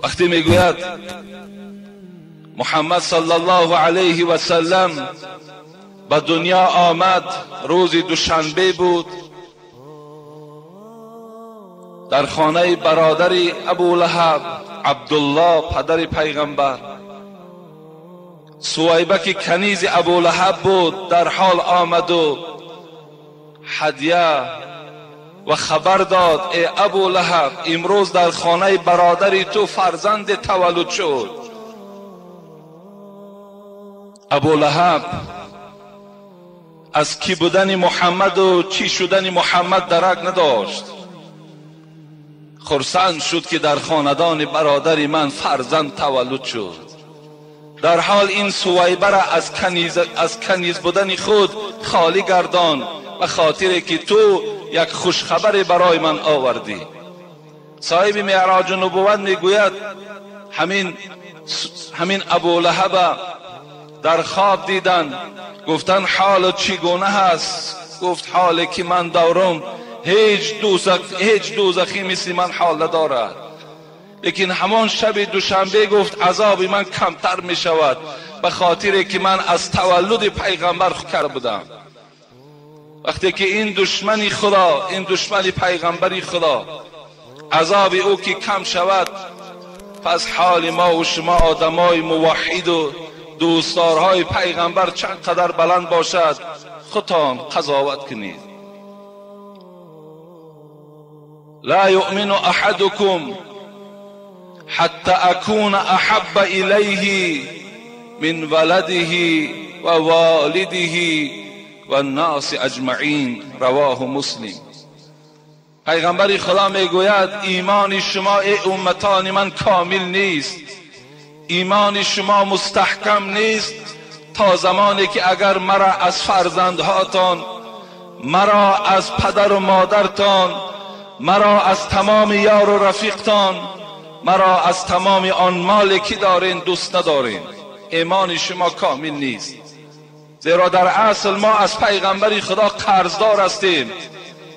وقتی میگوید محمد صلی الله علیه و سلم به دنیا آمد، روز دوشنبه بود، در خانه برادر ابو لهب عبدالله پدر پیغمبر، سویبه که کنیز ابو لهب بود در حال آمد و هدیه و خبر داد ای ابو لهب امروز در خانه برادر تو فرزند تولد شد. ابو لهب از کی بودن محمد و چی شدن محمد درک نداشت. خرسند شد که در خاندان برادر من فرزند تولد شد. در حال این سویبه را از کنیز بودن خود خالی گردان به خاطر که تو یک خوشخبر برای من آوردی. صاحب معراج نبوت میگوید همین ابو لهب در خواب دیدن، گفتن حال چگونه هست؟ گفت حالی که من دارم هیچ دوزخی مثل من حال ندارد. لیکن همان شب دوشنبه گفت عذاب من کمتر می شود به خاطر که من از تولد پیغمبر کرده بودم. وقتی که این دشمن خدا، این دشمن پیغمبری خدا، عذاب او که کم شود، پس حال ما و شما آدمای موحد و دوستدارهای پیغمبر چند قدر بلند باشد، خودتان قضاوت کنید. لا یؤمن احدکم حتی اکون احب الیه من ولده و والده و الناس اجمعین. رواه مسلم. پیغمبر خدا میگوید ایمان شما ای امتان من کامل نیست، ایمان شما مستحکم نیست تا زمانی که اگر مرا از فرزندهاتان، مرا از پدر و مادرتان، مرا از تمام یار و رفیقتان، مرا از تمام آن مالی که دارین دوست ندارین، ایمان شما کامل نیست. زیرا در اصل ما از پیغمبر خدا قرضدار هستیم.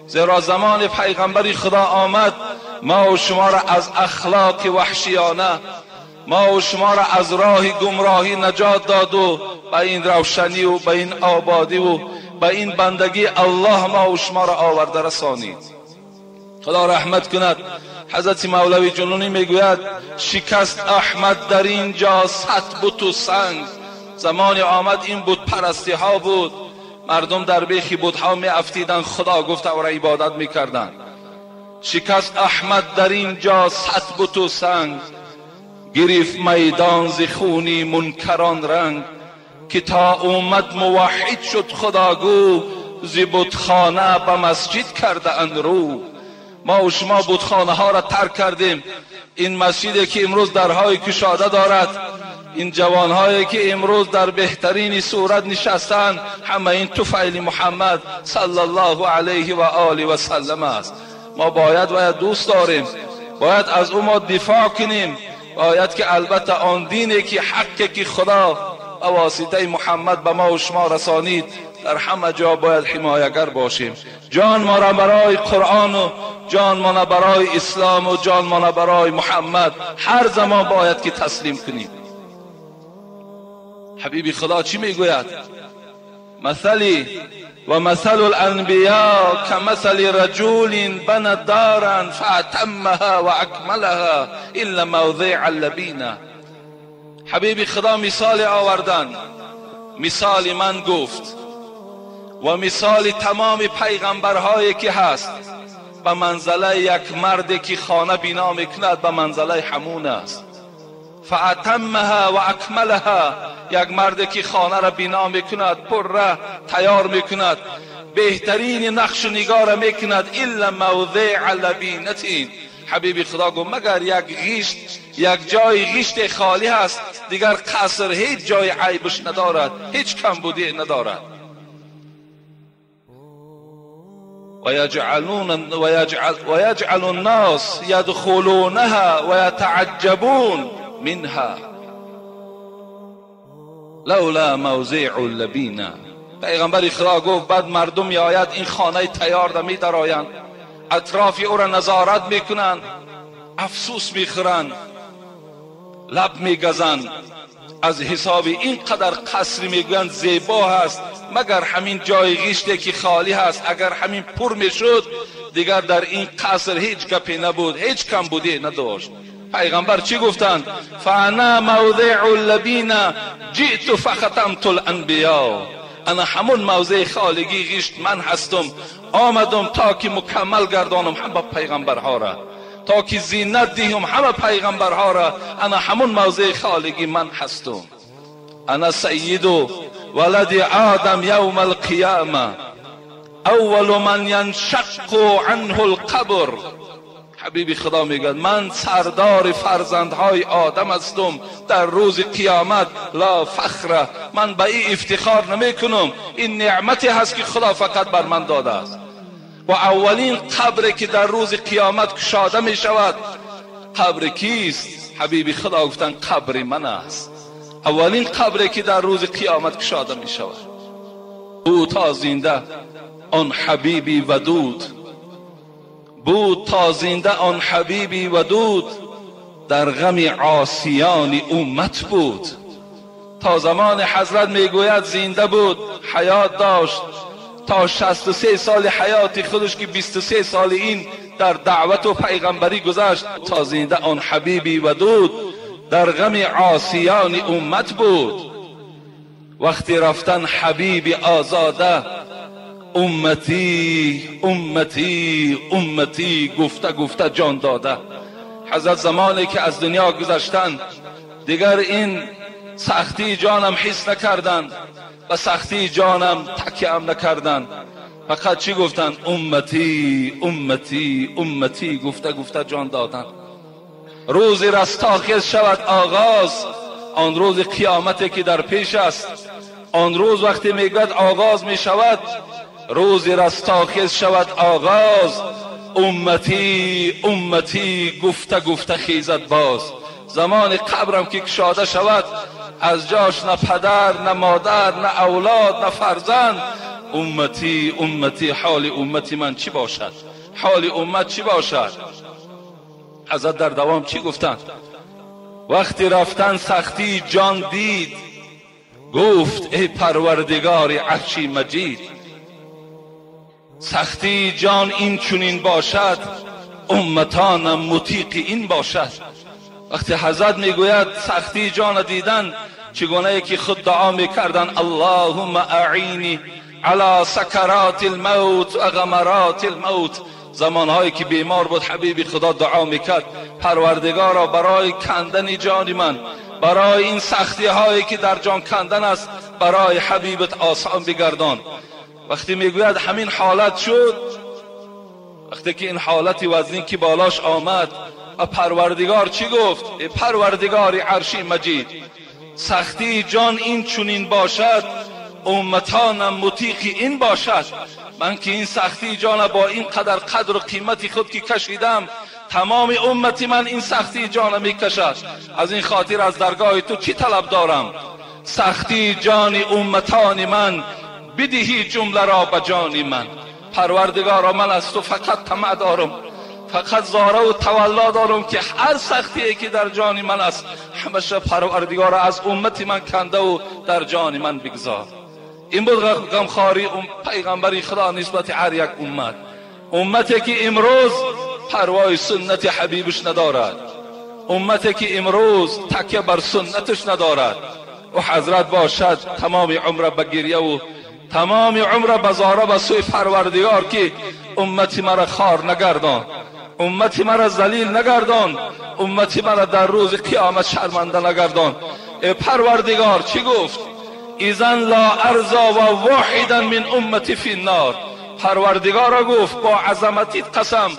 زیرا زمان پیغمبر خدا آمد ما و شما را از اخلاق وحشیانه، ما و شما را از راه گمراهی نجات داد و به این روشنی و به این آبادی و به این بندگی الله ما و شما را آورده رسانید. خدا رحمت کند. حضرت مولوی جنونی میگوید شکست احمد در اینجا صد بت و سنگ. زمانی آمد این بت پرستی ها بود، مردم در بیخی بت ها می افتیدن، خدا گفت او را عبادت میکردن. شکست احمد در اینجا صد بت و سنگ، گرفت میدان ز خونی منکران رنگ، که تا اومد موحد شد خداگو، ز بتخانه به مسجد کرده اند رو. ما و شما بتخانه ها را ترک کردیم. این مسجدی که امروز درهای کشاده دارد، این جوانهایی که امروز در بهترین صورت نشستند، همه این طفیل محمد صلی الله علیه و آله و سلم است. ما باید دوست داریم، باید از او ما دفاع کنیم، باید که البته آن دینی که حقی که خدا به واسطه محمد به ما و شما رسانید در همه جا باید حمایگر باشیم. جان ما را برای قرآن و جان ما را برای اسلام و جان ما را برای محمد هر زمان باید که تسلیم کنیم. حبیبی خدا چی میگوید؟ مثلی و مثل الانبیاء كمثل رجل بنى دارا فاتمها واکملها الا موضع اللبینه. حبیبی خدا مثال آوردن، مثال من گفت و مثال تمام پیغمبرهایی که هست به منزله یک مردی که خانه بنا میکند به منزله همون است. فاتمها و اکملها، یک مردی که خانه را بنا میکند، پره تیار میکند، بهترین نقش و نگار میکند، الا موضع لبینتین. حبیب خدا گفت مگر یک غیشت، یک جای غیشت خالی هست، دیگر قصر هیچ جای عیبش ندارد، هیچ کمبودی ندارد. ويجعل الناس يدخلونها ويتعجبون منها لولا موضع اللبینه. پیغمبر خدا گفت بعد مردم میآید این خانه تیار را میدرآیند، اطراف او را نظارت میکنند، افسوس میخورند، لب میگزند. از حساب این قدر قصر میگویند زیبا هست، مگر همین جای غشته که خالی هست، اگر همین پر میشد دیگر در این قصر هیچ گپی نبود، هیچ کمبودی نداشت. پیغمبر چی گفتند؟ فانا موضع اللبین جئت فختمت الانبیاء. انا همون موضع خالگی غشت من هستم، آمدم تا که مکمل گردانم همه پیغمبرها را، تا که زینت دهم همه پیغمبرها را. انا همون موضع خالگی من هستم. انا سید ولد آدم یوم القیامه اول من ینشق عنه القبر. حبیب خدا میگه من سردار فرزندهای آدم هستم در روز قیامت، لا فخره، من به این افتخار نمیکنم، این نعمتی هست که خدا فقط بر من داده است. و اولین قبری که در روز قیامت کشاده می شود قبر کیست؟ حبیب خدا گفتن قبر من است. اولین قبری که در روز قیامت کشاده می شود. او تا زنده آن حبیبی ودود بود، تا زنده آن حبیبی ودود، در غم عاصیان امت بود. تا زمان حضرت میگوید زنده بود، حیات داشت، تا 63 سال حیات خودش که 23 سال این در دعوت و پیغمبری گذشت، تا زنده آن حبیبی ودود، در غم عاصیان امت بود. وقتی رفتن حبیب آزاده، امتی امتی امتی گفته گفته جان داده. حضرت زمانی که از دنیا گذشتن دیگر این سختی جانم حس نکردن و سختی جانم تکیه هم نکردن، فقط چی گفتن؟ امتی امتی امتی گفته گفته جان دادن. روز رستاخیز شود آغاز، آن روز قیامتی که در پیش است، آن روز وقتی میگوید آغاز می شود، روز رستاخیز شود آغاز، امتی امتی گفته گفته خیزد باز. زمان قبرم که کشاده شود از جاش نه پدر نه مادر نه اولاد نه فرزند، امتی امتی، حال امتی من چی باشد؟ حال امت چی باشد؟ حضرت در دوام چی گفتند؟ وقتی رفتن سختی جان دید، گفت ای پروردگار عرشی مجید، سختی جان این چنین باشد، امتانم مطیق این باشد. وقتی حضرت میگوید سختی جان دیدن، چگونه که خود دعا میکردن اللهم اعینی علی سکرات الموت و غمرات الموت. زمانهایی که بیمار بود حبیب خدا دعا میکرد پروردگارا برای کندن جان من، برای این سختی هایی که در جان کندن است، برای حبیبت آسان بگردان. وقتی میگوید همین حالت شد، وقتی که این حالت وزنی که بالاش آمد و پروردگار چی گفت؟ ای پروردگار عرشی مجید، سختی جان این چنین باشد، امتانم مطیق این باشد. من که این سختی جان با این قدر قدر و قیمتی خود که کشیدم، تمام امتی من این سختی جان میکشد. از این خاطر از درگاه تو چی طلب دارم؟ سختی جان امتان من بدهی جمله را به جان من. پروردگارا من از تو فقط طمع دارم، فقط زاره و تولا دارم که هر سختی که در جان من است همشه پروردگارا از امت من کنده و در جان من بگذار. این بود غمخواری پیغمبری خدا نسبت هر یک امت، امتی که امروز پروای سنت حبیبش ندارد، امتی که امروز تکیه بر سنتش ندارد. و حضرت باشد تمام عمر به گریه و تمام عمر به زاره به سوی پروردگار که امتی مرا خار نگردان، امتی مرا ذلیل نگردان، امتی مرا در روز قیامت شرمنده نگردان. ای پروردگار چی گفت؟ اذن لا ارضا و واحدا من امتی فی النار. پروردگارا گفت با عظمتیت قسم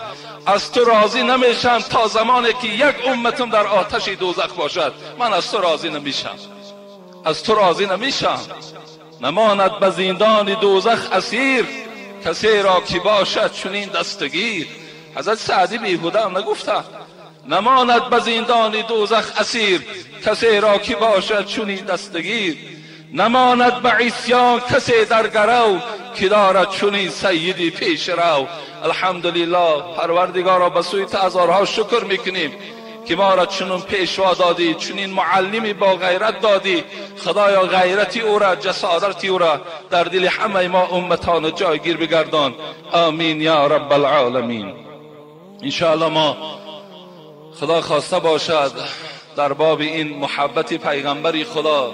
از تو راضی نمیشم تا زمانی که یک امتم در آتش دوزخ باشد. من از تو راضی نمیشم، از تو راضی نمیشم. نماند به زندان دوزخ اسیر، کسی را که باشد چنین دستگیر. حضرت سعدی بیهوده هم نگفته نماند به زندان دوزخ اسیر، کسی را که باشد چنین دستگیر. نماند به عصیان کسی در گرو، که دارد چنین سیدی پیش رو. الحمدلله پروردگارا به سوی تو هزارها شکر میکنیم که ما را چنون پیشوا دادی، چنین معلمی با غیرت دادی. خدایا غیرتی او را، جسارتی او را در دل همه ما امتان جایگیر بگردان. آمین یا رب العالمین. انشاءالله ما خدا خواسته باشد در باب این محبت پیغمبری خدا،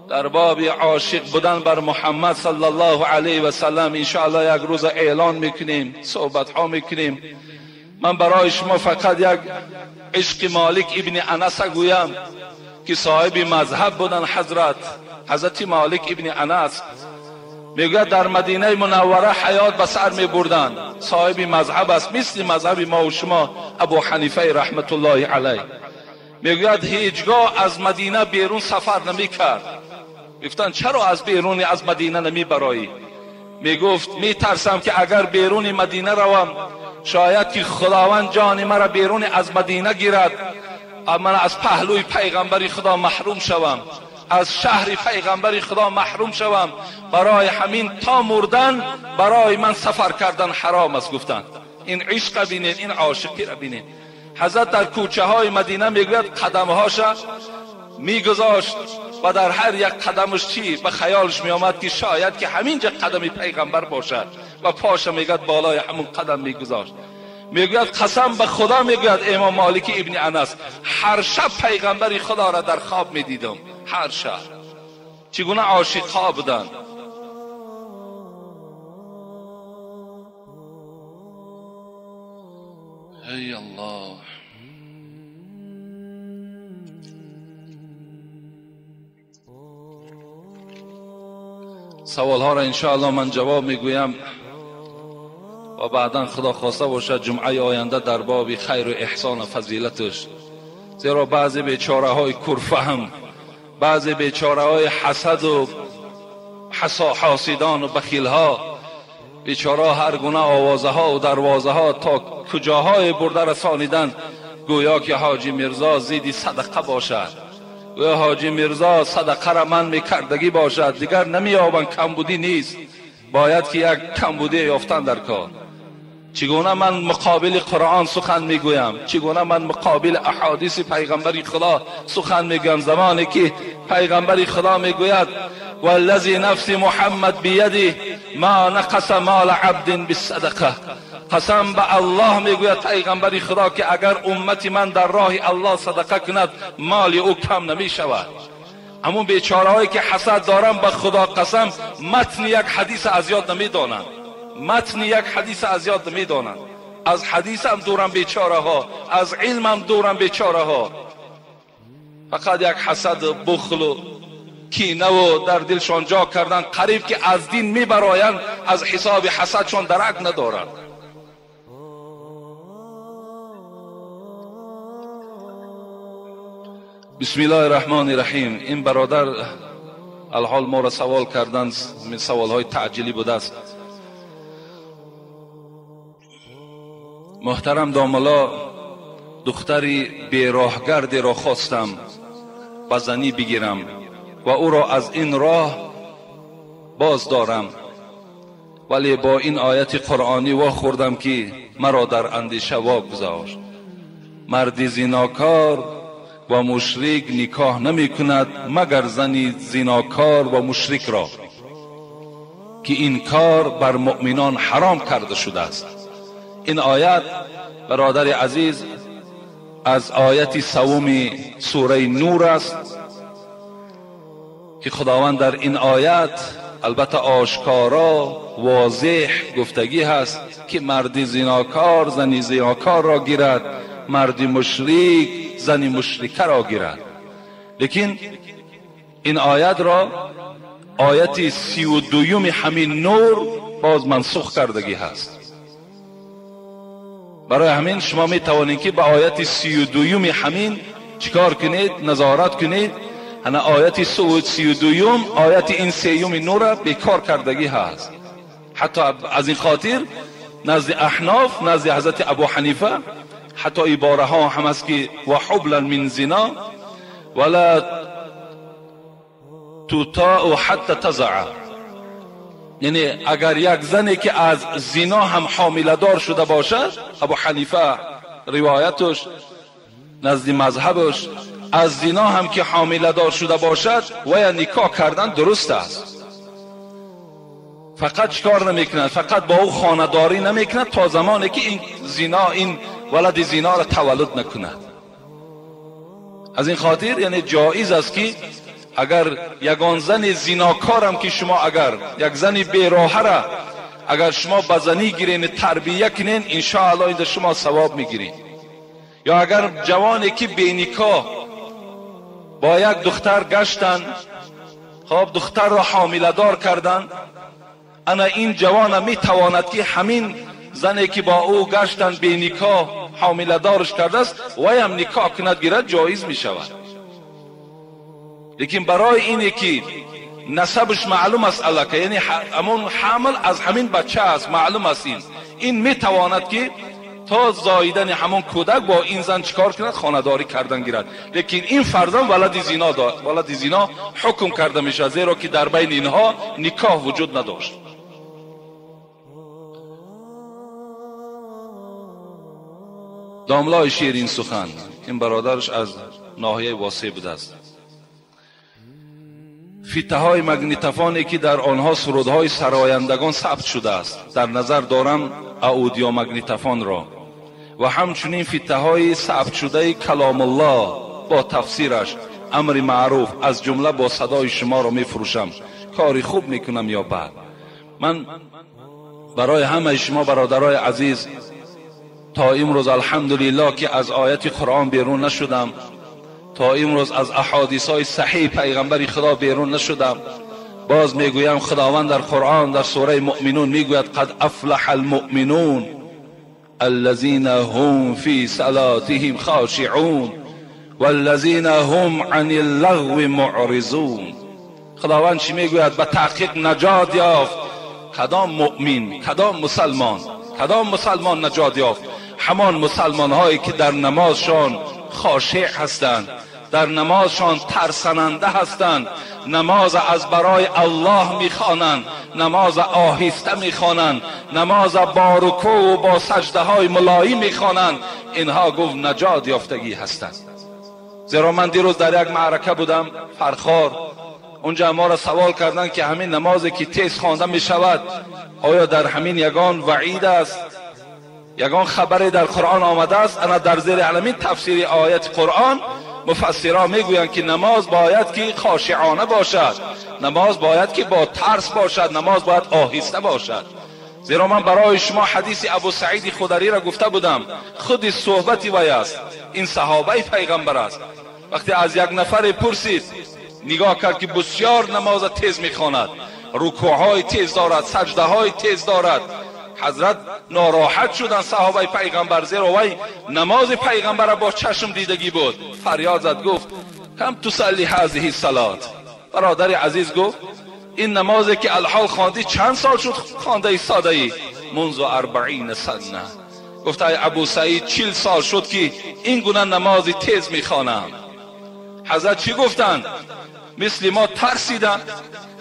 در باب عاشق بودن بر محمد صلی الله علیه و سلم انشاءالله یک روز اعلان میکنیم، صحبت ها میکنیم. من برای شما فقط یک عشق مالک ابن انس گویم که صاحب مذهب بودن. حضرت مالک ابن انس میگوید در مدینه منوره حیات به سر میبردن، صاحب مذهب است مثل مذهب ما و شما ابو حنیفه رحمت الله علیه. میگوید هیچگاه از مدینه بیرون سفر نمیکرد. گفتن چرا از بیرون از مدینه نمیبرایی؟ میگفت میترسم که اگر بیرون مدینه روم شاید که خداوند جان مرا بیرون از مدینه گیرد، من از پهلوی پیغمبر خدا محروم شوم، از شهر پیغمبر خدا محروم شوم. برای همین تا مردن برای من سفر کردن حرام است. گفتند این عشق بینید، این عاشقی را بینید. حضرت در کوچه های مدینه میگوید قدمهاش میگذاشت و در هر یک قدمش چی به خیالش میآمد که شاید که همینجا قدم پیغمبر باشد و پاش میگد بالای همون قدم میگذاشت. میگوید قسم به خدا، میگوید امام مالک ابن انس، هر شب پیغمبر خدا را در خواب میدیدم، هر شب. چگونه عاشق ها بودند. ای الله. سوال ها را انشاءالله من جواب میگویم و بعدا خدا خواسته باشد جمعه آینده در باب خیر و احسان و فضیلتش، زیرا بعضی بیچاره های کورفهم، بعضی بیچاره های حسد و حاسدان و بخیل ها، بیچاره هر گونه آوازه ها و دروازه ها تا کجاهای برده رسانیدن، گویا که حاجی میرزا زیدی صدقه باشد، گویا حاجی میرزا صدقه را من میکردگی باشد، دیگر نمییابند، کمبودی نیست، باید که یک کمبودی یافتن در کار. چگونه من مقابل قرآن سخن میگویم، چگونه من مقابل احادیث پیغمبر خدا سخن میگویم، زمانی که پیغمبر خدا میگوید والذی نفس محمد بیده ما نقص مال عبد بالصدقه، قسم به الله میگوید پیغمبر خدا که اگر امت من در راه الله صدقه کند مال او کم نمیشود. همون بیچاره هایی که حسد دارن به خدا قسم متن یک حدیث از یاد نمیدانند، متن یک حدیث از یاد نمیدانند، از حدیث هم دورن بیچاره ها، از علم هم دورن بیچاره ها. فقط یک حسد و بخل و کینه و در دلشان جا کردن، قریب که از دین میبرایند، از حساب حسدشان درک ندارند. بسم الله الرحمن الرحیم. این برادر الحال ما را سوال کردن، سوال های تعجیلی بوده است. محترم داملا، دختری بیراهگردی را خواستم به زنی بگیرم و او را از این راه باز دارم، ولی با این آیت قرآنی وا خوردم که مرا در اندیشه واگذاشت. مردی زیناکار و مشرک نکاح نمی کند مگر زنی زیناکار و مشرک را، که این کار بر مؤمنان حرام کرده شده است. این آیت برادر عزیز از آیت سوم سوره نور است که خداوند در این آیت البته آشکارا واضح گفتگی هست که مردی زیناکار زنی زیناکار را گیرد، مردی مشرک زنی مشرکه را گیرد. لیکن این آیت را آیت 32 همین نور باز منسوخ کردگی هست. برای همین شما می توانید که به آیت 32 همین چیکار کنید؟ نظارت کنید. هنه آیت 32 آیت این سیوم نور بیکار کردگی هست. حتی از این خاطر نزد احناف، نزد حضرت ابو حنیفه حتی عباره ها هم است که و حبلا من زنا ولا تطاع حتی تزع. یعنی اگر یک زنی که از زنا هم حامله شده باشد، ابو حنیفه روایتش نزد مذهبش، از زنا هم که حامله شده باشد و یا نکاح کردن درست است. فقط چکار نمیکند؟ فقط با او خانه‌داری نمیکند تا زمانی که این زنا، این ولد زنا را تولد نکند. از این خاطر یعنی جایز است که اگر یگان زن زیناکارم که شما اگر یک زن بیراهه را اگر شما به زنی گیرین تربیه کنین، انشاءالله این شما ثواب میگیرین. یا اگر جوانی که بینکاح با یک دختر گشتن، خب دختر را حامله دار کردن، انا این جوان میتواند که همین زنی که با او گشتن بینکاح حامله دارش کرده است وی هم نکاح کند گیرد، جایز میشود. لیکن برای اینه که نسبش معلوم است علاقه، یعنی همون حمل از همین بچه است، معلوم است، این میتواند که تا زاییدن همون کودک با این زن چیکار کند؟ خانه‌داری کردن گیرد. لیکن این فرزند ولد زینا ولد زینا حکم کرده میشه، زیرا که در بین اینها نکاح وجود نداشت. داملای شیرین سخن، این برادرش از ناحیه واسع بوده است. فیته‌های مگنیتفانی که در آنها سرودهای سرایندگان ثبت شده است، در نظر دارم اودیو مگنیتفان را، و همچنین فیته‌های ثبت شده کلام الله با تفسیرش امر معروف از جمله با صدای شما را میفروشم، کاری خوب میکنم یا بد؟ من برای همه شما برادرای عزیز تا امروز الحمدلله که از آیت قرآن بیرون نشدم، تا امروز از احادیث های صحیح پیغمبر خدا بیرون نشدم. باز میگویم خداوند در قرآن در سوره مؤمنون میگوید قد افلح المؤمنون الذين هم في صلاتهم خاشعون والذین هم عن اللغو معرضون. خداوند چی میگوید؟ به تحقیق نجات یافت. کدام مؤمن، کدام مسلمان، کدام مسلمان نجات یافت؟ همان مسلمان هایی که در نمازشان خاشع هستند، در نمازشان ترسننده هستند، نماز از برای الله میخوانند، نماز آهسته میخوانند، نماز با رکوع و با سجده های ملایی میخوانند. اینها گفت نجات یافتگی هستند. زیرا من دیروز در یک معرکه بودم فرخار، اونجا ما را سوال کردند که همین نمازی که تیز خوانده میشود آیا در همین یگان وعید است، یگان خبری در قرآن آمده است؟ انا در زیر علمین تفسیر آیت قرآن مفسرها میگویند که نماز باید که خاشعانه باشد، نماز باید که با ترس باشد، نماز باید آهسته باشد. زیرا من برای شما حدیث ابو سعید خدری را گفته بودم، خود صحبتی وی است، این صحابه پیغمبر است. وقتی از یک نفر پرسید، نگاه کرد که بسیار نماز تیز میخواند، رکوعهای تیز دارد، سجده های تیز دارد، حضرت ناراحت شدن صحابه پیغمبر، زیرا وی نماز پیغمبر با چشم دیدگی بود. فریاد زد گفت کم تصلی هذه الصلاه؟ برادر عزیز گفت این نمازی که الحال خواندی چند سال شد خوانده ایستاده ای؟ منذ 40 سنه. گفت ای ابو سعید 40 سال شد که این گونه نمازی تیز میخوانم. حضرت چی گفتند؟ مثل ما ترسیدن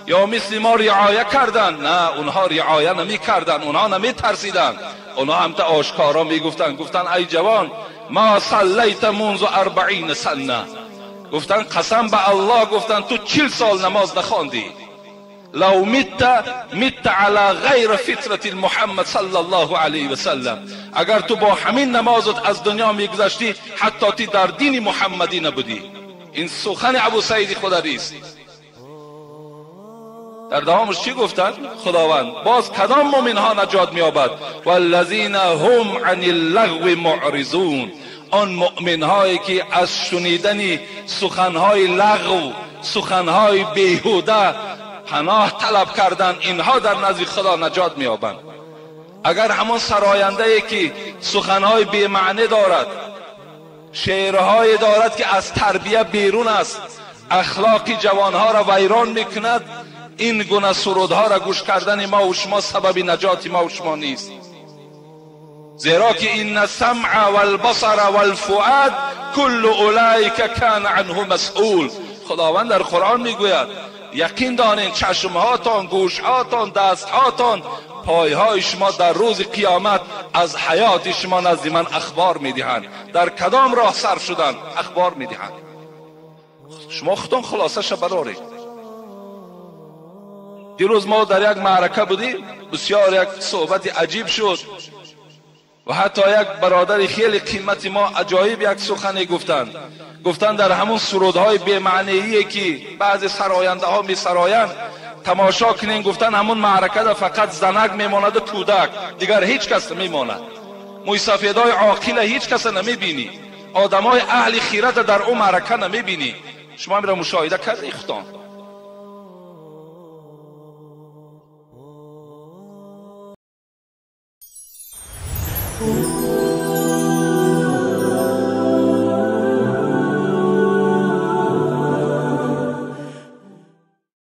یا مثل ما رعایه کردن؟ نه، اونها رعایه نمی کردن، اونها نمی ترسیدن، اونها هم تا آشکارا می گفتن. گفتن ای جوان ما صلیت منذ 40 سنه. گفتن قسم به الله، گفتن تو 40 سال نماز نخواندی. لو مت مت علی غیر فطرت محمد صلی الله علیه و سلم. اگر تو با همین نمازت از دنیا میگذشتی حتی تی در دین محمدی نبودی. این سخن ابو سعید خدری است. در دوامش چی گفتن؟ خداوند باز کدام مؤمن ها نجات می‌یابد؟ والذین هم عن اللغو معرضون. آن مؤمن هایی که از شنیدن سخنهای لغو، سخنهای بیهوده پناه طلب کردن، اینها در نزد خدا نجات می‌یابند. اگر همان سراینده ای که سخنهای بی‌معنی دارد، شعرهای دارد که از تربیه بیرون است، اخلاق جوانها را ویران میکند، این گونه سرودها را گوش کردن ما و شما سبب نجات ما و شما نیست. زیرا که این السمع والبصر والفؤاد کل اولئک کان عنه مسئول. خداوند در قرآن میگوید یقین دانین چشمهاتان، گوشهاتان، دستهاتان، پایهای شما در روز قیامت از حیات شما نزد من اخبار میدهند. در کدام راه سر شدن اخبار میدهند. شما خودتان خلاصه برارید. دیروز ما در یک معرکه بودیم، بسیار یک صحبت عجیب شد و حتی یک برادر خیلی قیمت ما عجایب یک سخنی گفتند. گفتند در همون سرودهای بی‌معنیی که بعضی سراینده ها می سرایند تماشا کنین، گفتن همون معرکه در فقط زنک میماند و کودک، دیگر هیچ کس نمیماند. مویسفیدای عاقل هیچ کس نمیبینی، آدمای اهل خیرت در اون معرکه نمیبینی. شما میرا مشاهده کردی خودتان. Ooh.